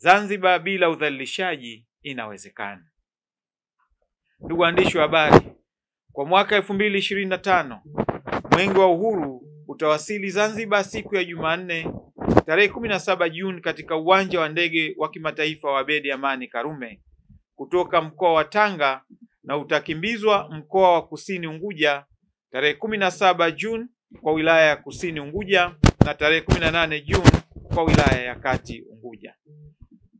Zanzibar bila udhalilishaji inawezekana. Ndugu waandishi wa habari, kwa mwaka 2025 Mwenge wa Uhuru utawasili Zanzibar siku ya Jumanne tarehe 17 Juni katika uwanja wa ndege wa kimataifa wa Abeid Amani Karume kutoka mkoa wa Tanga na utakimbizwa mkoa wa Kusini Unguja tarehe 17 Juni kwa wilaya ya Kusini Unguja na tarehe 18 Juni kwa wilaya ya Kati Unguja,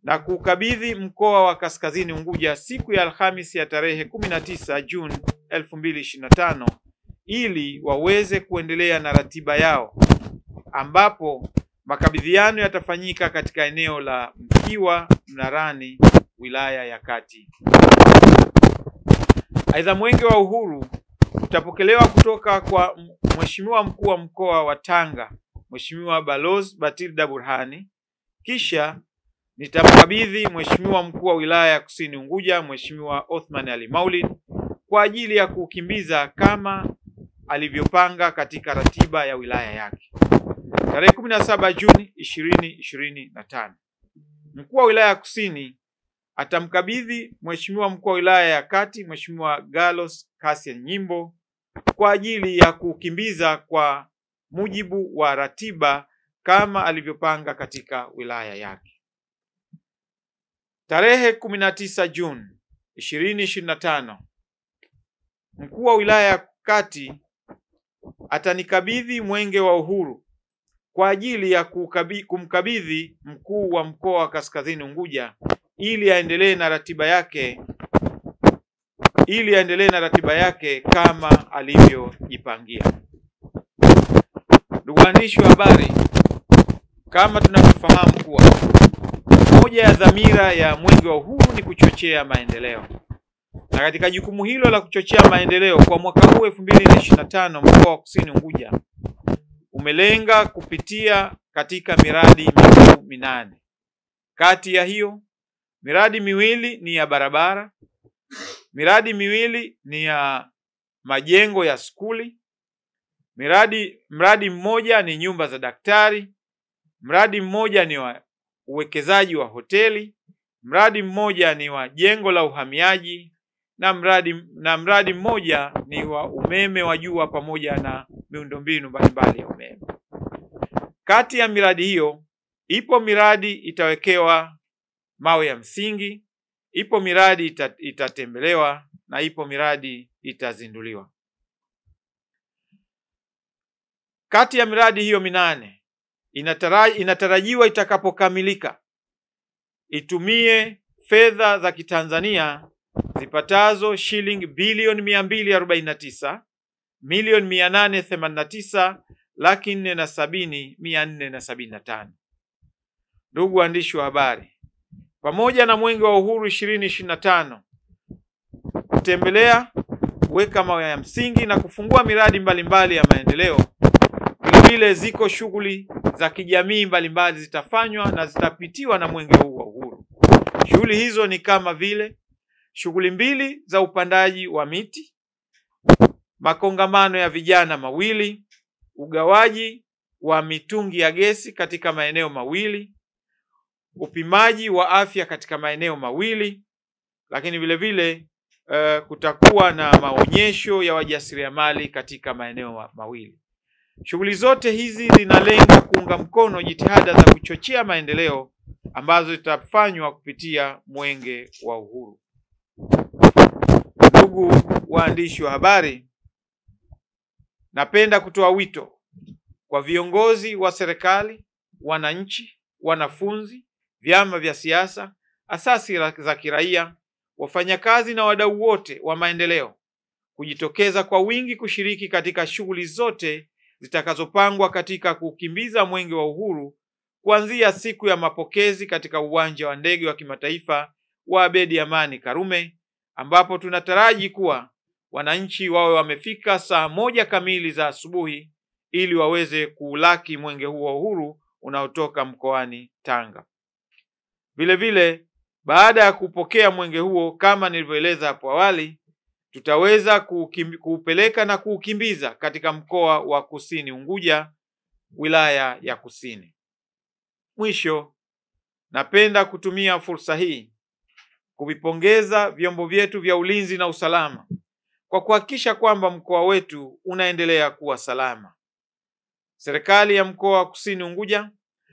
na kukabidhi mkoa wa Kaskazini Unguja siku ya Alhamisi ya tarehe 19 Juni 2025 ili waweze kuendelea na ratiba yao, ambapo makabidhiano yatafanyika katika eneo la Mkiwa Mnarani, wilaya ya Kati. Aidha, Mwenge wa Uhuru utapokelewa kutoka kwa Mheshimiwa Mkuu wa Mkoa wa Tanga, Mheshimiwa Balozi Batilda Burhani, kisha nitamkabidhi Mheshimiwa Mkuu wa Wilaya ya Kusini Unguja, Mheshimiwa Othman Ali Maulid, kwa ajili ya kukimbiza kama alivyopanga katika ratiba ya wilaya yake. Tarehe 17 Juni 2025, Mkuu wa Wilaya ya Kusini atamkabidhi Mheshimiwa Mkuu wa Wilaya ya Kati, Mheshimiwa Galos Kassian Nyimbo, kwa ajili ya kukimbiza kwa mujibu wa ratiba kama alivyopanga katika wilaya yake. Tarehe 19 Juni 2025, Mkuu wa Wilaya ya Kati atanikabidhi Mwenge wa Uhuru kwa ajili ya kumkabidhi Mkuu wa Mkoa wa Kaskazini Unguja ili aendelee na ratiba yake kama alivyojipangia. Ndugu waandishi wa habari, kama tunavyofahamu kuwa moja ya dhamira ya Mwenge wa Uhuru ni kuchochea maendeleo, na katika jukumu hilo la kuchochea maendeleo kwa mwaka huu 2025 mkoa wa Kusini Unguja umelenga kupitia katika miradi mikuu 8. Kati ya hiyo miradi 2 ni ya barabara, miradi 2 ni ya majengo ya skuli, mradi mmoja ni nyumba za daktari, mradi mmoja ni wa uwekezaji wa hoteli, mradi mmoja ni wa jengo la uhamiaji, na mradi mmoja ni wa umeme wa jua pamoja na miundombinu mbalimbali ya umeme. Kati ya miradi hiyo ipo miradi itawekewa mawe ya msingi, ipo miradi itatembelewa na ipo miradi itazinduliwa. Kati ya miradi hiyo 8 inatarajiwa itakapokamilika itumie fedha za Kitanzania zipatazo shilingi bilioni 249 milioni 889 470,475. Ndugu waandishi wa habari, pamoja na Mwenge wa Uhuru 2025 kutembelea, kuweka mawe ya msingi na kufungua miradi mbalimbali ya maendeleo, vile ziko shughuli za kijamii mbalimbali zitafanywa na zitapitiwa na Mwenge huu wa Uhuru. Shughuli hizo ni kama vile shughuli 2 za upandaji wa miti, makongamano ya vijana 2, ugawaji wa mitungi ya gesi katika maeneo 2, upimaji wa afya katika maeneo 2, lakini vile vile kutakuwa na maonyesho ya wajasiriamali katika maeneo 2. Shughuli zote hizi zinalenga kuunga mkono jitihada za kuchochea maendeleo ambazo zitafanywa kupitia Mwenge wa Uhuru. Ndugu waandishi wa habari, napenda kutoa wito kwa viongozi wa serikali, wananchi, wanafunzi, vyama vya siasa, asasi za kiraia, wafanyakazi na wadau wote wa maendeleo kujitokeza kwa wingi kushiriki katika shughuli zote zitakazopangwa katika kukimbiza Mwenge wa Uhuru kuanzia siku ya mapokezi katika uwanja wa ndege wa kimataifa wa Abeid Amani Karume, ambapo tunataraji kuwa wananchi wawe wamefika saa 1 kamili za asubuhi ili waweze kuulaki Mwenge huo wa Uhuru unaotoka mkoani Tanga. Vile vile, baada ya kupokea mwenge huo kama nilivyoeleza hapo awali, tutaweza kuupeleka na kuukimbiza katika mkoa wa Kusini Unguja, wilaya ya Kusini. Mwisho, Napenda kutumia fursa hii kuvipongeza vyombo vyetu vya ulinzi na usalama kwa kuhakikisha kwamba mkoa wetu unaendelea kuwa salama. Serikali ya mkoa wa Kusini Unguja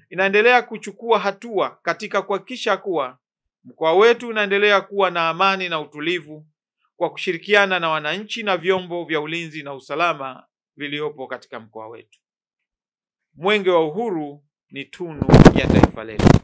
inaendelea kuchukua hatua katika kuhakikisha kuwa mkoa wetu unaendelea kuwa na amani na utulivu kwa kushirikiana na wananchi na vyombo vya ulinzi na usalama viliopo katika mkoa wetu. Mwenge wa Uhuru ni tunu ya taifa letu.